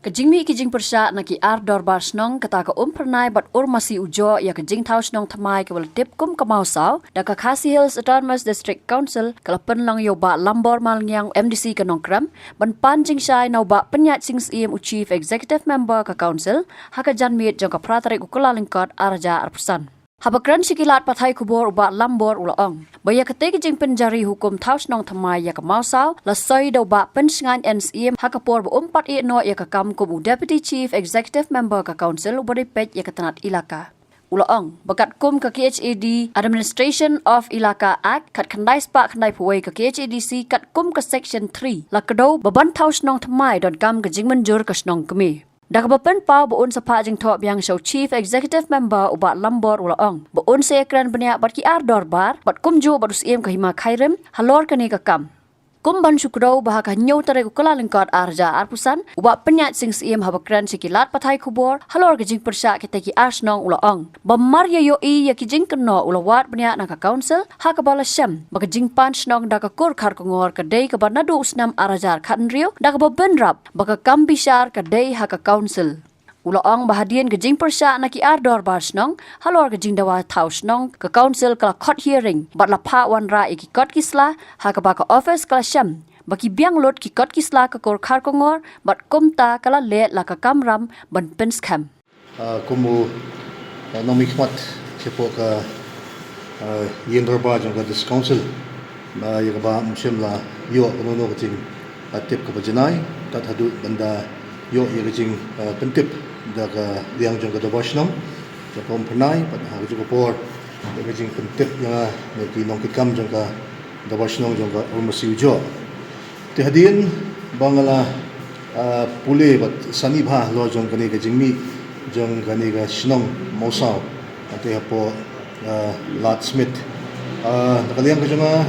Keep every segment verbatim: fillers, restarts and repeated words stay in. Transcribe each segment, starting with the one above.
Jingmih ki jingpyrshah na ki ar dorbar shnong kata ka Umphyrnai bad Urmasi Ujoh ïa ka jingthaw shnong thymmai kaba la tip kum ka Mawsaw da ka Khasi Hills Autonomous District Council ka la pynlong ïa u Bah Lambor Malngiang, M D C ka Nongkrem, ban pan jingshai na u Bah Pynïaid Sing Syiem, u Chief Executive Member ka Council, ha ka janmiet jong ka phra tarik u Kyllalyngkot ar hajar arphew san. Haba kren sha ki lad pathai khubor, u Bah Lambor u la ong ba ïa katei ka jingpynjari hukum thaw shnong thymmai ïa ka Mawsaw la soi da u Bah Pynshngain N Syiem ha ka por ba um pat ïehnoh ïa ka kam kum u Deputy Chief Executive Member ka Council uba dei peit ïa ka tnat ilaka. U la ong ba katkum ka K H A D Administration of Elaka Act khatkhyndai spah khyndai phew wei, ka K H A D C katkum ka Section three la kdew ba ban thaw shnong thymmai donkam ka jingmynjur ka shnong kmie. Da kaba pynpaw ba un sa phah jingthoh biang sha u Chief Executive Member, u Bah Lambor u la ong ba un sa ïakren bniah bad ki ar dorbar bad kumjuh bad u Syiem ka Hima Khyrim halor kane ka kam. Kum ban shu kdew ba ha ka hynñiew tarik u Kyllalyngkot ar hajar arphew san, u Bah Pynïaid Sing Syiem haba kren sha ki lad pathai khubor halor ka jingpyrshah kita ki ar shnong u la ong ba mar ïa ïohi ïa ki jingkynnoh u la wad bniah na ka Council ha kaba la shem ba ka jingpan shnong da ka kur Kharkongor ka dei kaba naduh u snem ar hajar khathynriew, da kaba bynrap ba ka kam bishar ka dei ha ka Council. U la ong ba hadien ka jingpyrshah na ki ar dorbar shnong halor ka jingdawa thaw shnong, ka Council ka la khot hearing bad la phah wanrah ïa ki kot ki sla, ha kaba ka office ka la shem ba ki biang lut ki kot ki sla ka kur Kharkongor bad kumta ka la leh la ka kamram ban pynskhem. Ah, kum u, ah, nongmihkhmat shapoh ka, ah, ïing dorbar jong ka District Council, ah, ïa kaba ym shym la ïoh kano kano ka jing, ah, tip kaba janai tad haduh ban da ïoh ïa ka jing, ah, pyntip da ka liang jong ka dorbar shnong jong ka Umphyrnai bad ha kajuh ka por ïa ka jingpyntip ïa nga na ki nongkitkam jong ka dorbar shnong jong ka Urmasi Ujoh. Te hadien ba nga la, ah, pule bad sani bha halor jong kane ka jingmih jong kane ka shnong Mawsaw, ah, te hapoh, ah, Lad Smit, ah, na ka liang ka jong nga,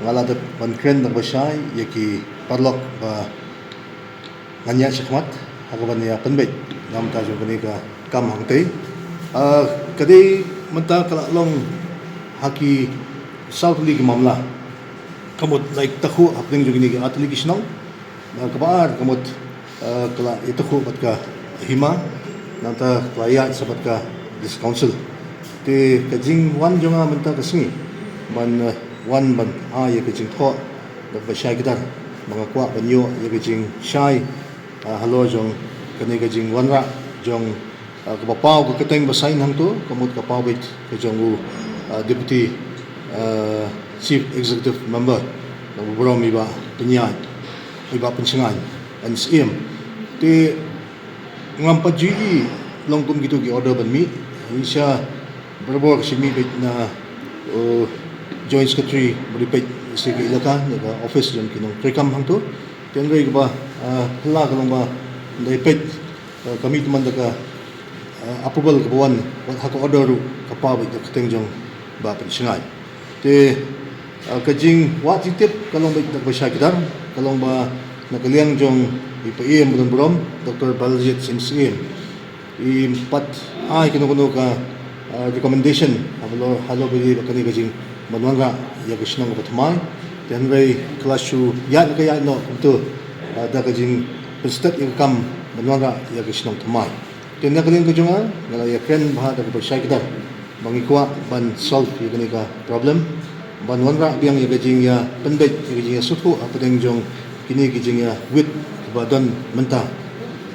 nga la dep ban kren da kaba shai ïa ki paralok ba ngan ïaid shakhmat ha kaban ïa pynbeit na ka bynta jong kane ka kam hangtei. Ah, ka dei mynta ka la long ha ki saw tylli ki mamla. Ka mut la ïatakhuh hapdeng jong kine ki ar tylli ki shnong. Ah, kaba ar ka mut, ah, ka la ïatakhuh bad ka Hima, nangta ka la ïaid sa bad ka District Council. Te ka jingwan jong nga mynta ka sngi ban, ah, wan ban ai ïa ka jingthoh da kaba shai kdar ba nga kwah ban ïoh ïa ka jingshai, ah, halor jong kane ka jingwanrah jong, ah, kaba paw ka kyrteng ba sign hangto, ka mut ka paw beit ka jong u, ah, Deputy, ah, Chief Executive Member, kaba burom i Bah Pynïaid, i Bah Pynshngain N Syiem. Te ngam pat ju i long kum kito ki order ban mih, i sha barabor ka shim mih beit na, uh, Joint Secretary ba dei peit sha ka ilaka, na ka office jong ki nongtreikam hangto. Te hynrei kaba, ah, phylla ka long ba dei peit, ah, ka mih tymmen da ka, ah, approval kaba wan, wat ha ka order ruh ka paw beit da ka kyrteng jong Bah Pynshngain. Te, ah, ka jingwad jingtip ka long beit da kaba shai kdar, ka long ba na ka liang jong i Bah Ïing ba don burom, Doctor Balajied Sing Syiem, i ym pat ai kano kano ka, ah, recommendation halor, halor ba ïa kane ka jing ban wanrah ïa ka shnong kaba thymmai. Te hynrei ka la shu ïaid la ka ïaid noh kumto, ah, da ka jingpynstet ïa ka kam ban wanrah ïa ka shnong thymmai. Te na ka liang ka jong nga, nga la ïakren bha da kaba shai kdar ba ngi kwah ban solve ïa kane ka problem, ban wanrah biang ïa ka jingïapynbeit, ïa ka jingïasngewthuh hapdeng jong kine ki jingïawit kiba don mynta,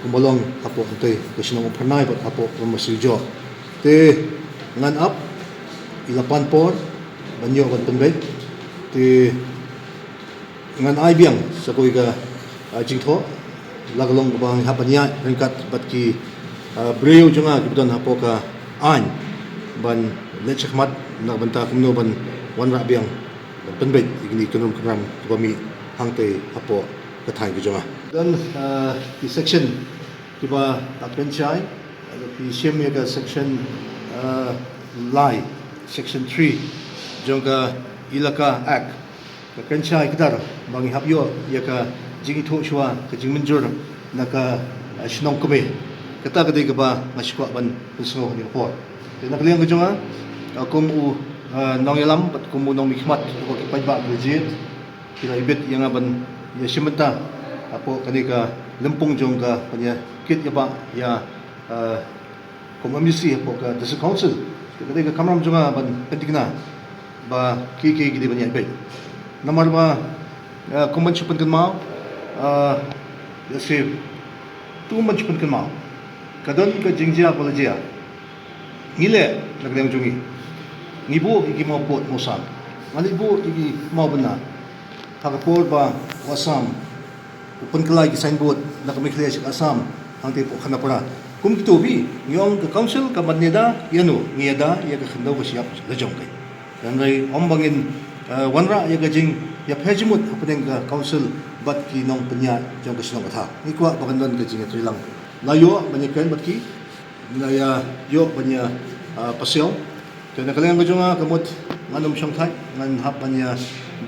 kumba long hapoh hangtei ka shnong Umphyrnai bad hapoh Urmasi Ujoh. Te ngan ap, i la pan por ban ïoh ban pynbeit. Te ngan ai biang sa kawei ka, ah, jingthoh, la ka long kaba ngi hap ban ïaid ryngkat bad ki, ah, briew jong nga kiba don hapoh ka aiñ ban leit shakhmat na ka bynta kumno ban wanrah biang ban pynbeit ïa kine ki kynrum kynram kiba mih hangtei hapoh ka thaiñ ka jong nga. Don, ah, ki section kiba la kren shai, ah, phi shim ïa ka section, ah, lai, section three jong ka Elaka Act. Ka kren shai kdar ba ngi hap ïoh ïa ka jingithuh shuwa, ka jingmynjur na ka, ah, shnong kmie. Kata ka dei kaba nga shu kwah ban pynsngew ha kane ka por. Te na ka liang ka jong nga, ah, kum u, ah, nongïalam bad kum u nongmihkhmat, hapoh ki paidbah ba la jied, ki la ibit ïa nga ban ïashim bynta hapoh kane ka, lympung jong ka ban ïa kit ïa ba ïa, eh, kum M D C hapoh ka District Council. Ka dei ka kamram jong nga ban pyntikna ba ki ki ki dei ban ïa beit. Namar ba, eh, kum ban shu pynkynmaw, eh, ïa si tu ban shu pynkynmaw. Ka don ka jingjia ba la jia. Ngi leh na ka liang jong ngi. Ngi buh ïa ki mawpud mawsam. Nga leh buh ïa ki mawbynna. Ha ka por ba u Assam u pynkylla ïa ki signboard na ka Meghalaya sha ka Assam hangtei hapoh Khanapara. Kum kito phi, ngi ong ka council ka ban ïada ïano, ngi ïada ïa ka khyndew ka shyiap la jong ka. Hynrei ym ba ngin, eh, wanrah ïa ka jingïapher jingmut hapdeng ka council bad ki nongpynïaid jong ka shnong ka thaw. Ngi kwah ba kan don ka jingïatreilang. La ïoh ban ïakren bad ki, la ïa ïoh ban ïa, ah, pasiaw. Te na ka liang ka jong nga ka mut ngan ym shong thait, ngan hap ban ïa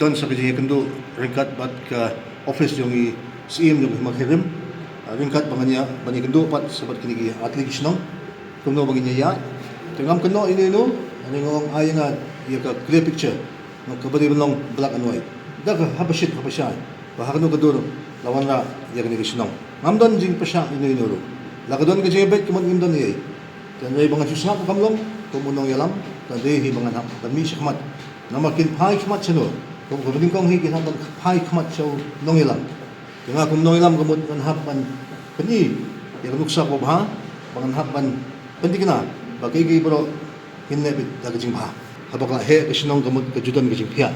don sa ka jingïakynduh ryngkat bad ka office jong i Syiem jong i Hima Khyrim. Ah, ryngkat ba ngan ïa ban ïakynduh pat sa bad kine ki artylli ki shnong. Kumno ba ngin ïa ïaid. Te ngam kynnoh ino ino, hynrei nga ong ai ïa nga ïa ka clear picture. Nga kaba dei ban long black and white. Da ka haba shit haba shai. Ba ha kano ka dur la wanrah ïa kane ka shnong. Ngam don jingpyrshah ino ino ruh. La ka don ka jingïabeit ka mut ngim don ei. Te hynrei ba ngan shu sngap ba kam long, kum u nongïalam, ka dei hi ba ngan hap ban mih shakhmat. Namar kin phai khmat shano, kum ka ba nyngkong hi kin hap ban phai khmat sha u nongïalam. Te nga kum u nongïalam ka mut ngan hap ban pyni ïa ka nuksa kaba bha, ba ngan hap ban pynthikna ba kiei kiei baroh kin leh beit da ka jingbha. Haba ka la heh ka shnong ka mut ka ju don ka jingphiah.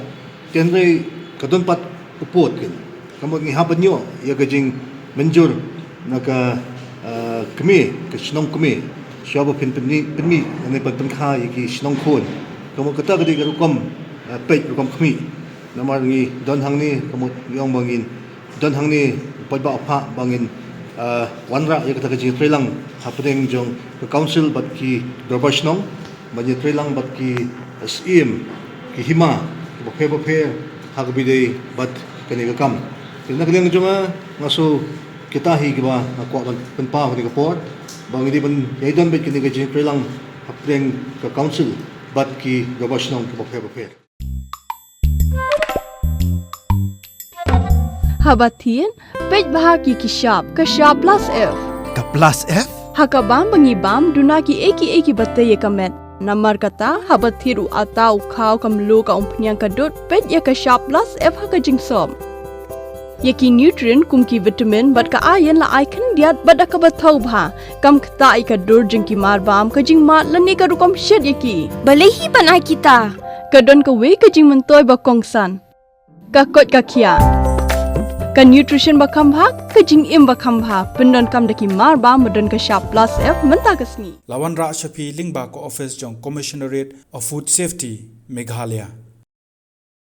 Te hynrei ka don pat u pud kin. Ka mut ngi hap ban ïoh ïa ka jingmynjur na ka, eh, kmie, ka shnong kmie. Shuwa ba phin pynmih, pynmih, lane ban pynkha ïa ki shnong khun. Ka mut kata ka dei ka rukom, eh, peit rukom khmih. Namar ngi don hangne, ka mut ngi ong ba ngin don hangne, paidbah u phah ba ngin, ah, wanrah ïa kata ka jingïatreilang hapdeng jong ka council bad ki dorbar shnong, ban ïatreilang bad ki, ah, syiem, ki hima, kiba pher ba pher, ha kaba ïadei bad kane ka kam. Te na ka liang jong nga, nga sngew kita hi kiba nga kwah ban pynpaw ha kane ka por, ba ngi dei ban ïai don bad kane ka jingïatreilang hapdeng ka council bad ki dorbar shnong kiba pher ba pher. Haba thied, peit bha ki ki shap, ka shap plus F. Ka plus F? Ha ka bam ba ngi bam, duna kiei kiei kiba tei ïa ka met. Namar kata, haba thied u atta u khaw ka mluh ka umphniang ka dud, peit ïa ka shap plus F ha ka jingsop. Ïa ki nutrient kum ki vitamin bad ka iron la ai khyndiat bad da kaba thaw bha. Kam ktah ïa ka dur jong ki marbam, ka jingmad lane ka rukom shet ïa ki. Balei hi ban ai kita? Ka don kawei ka jingmyntoi ba kongsan. Ka koit ka khiah. Ka nutrition ba kham bha, ka jingim ba kham bha. Pyndonkam da ki marbam ba don ka shap plus F mynta ka sngi. La wanrah sha phi lyngba ka office jong Commissionerate of Food Safety, Meghalaya.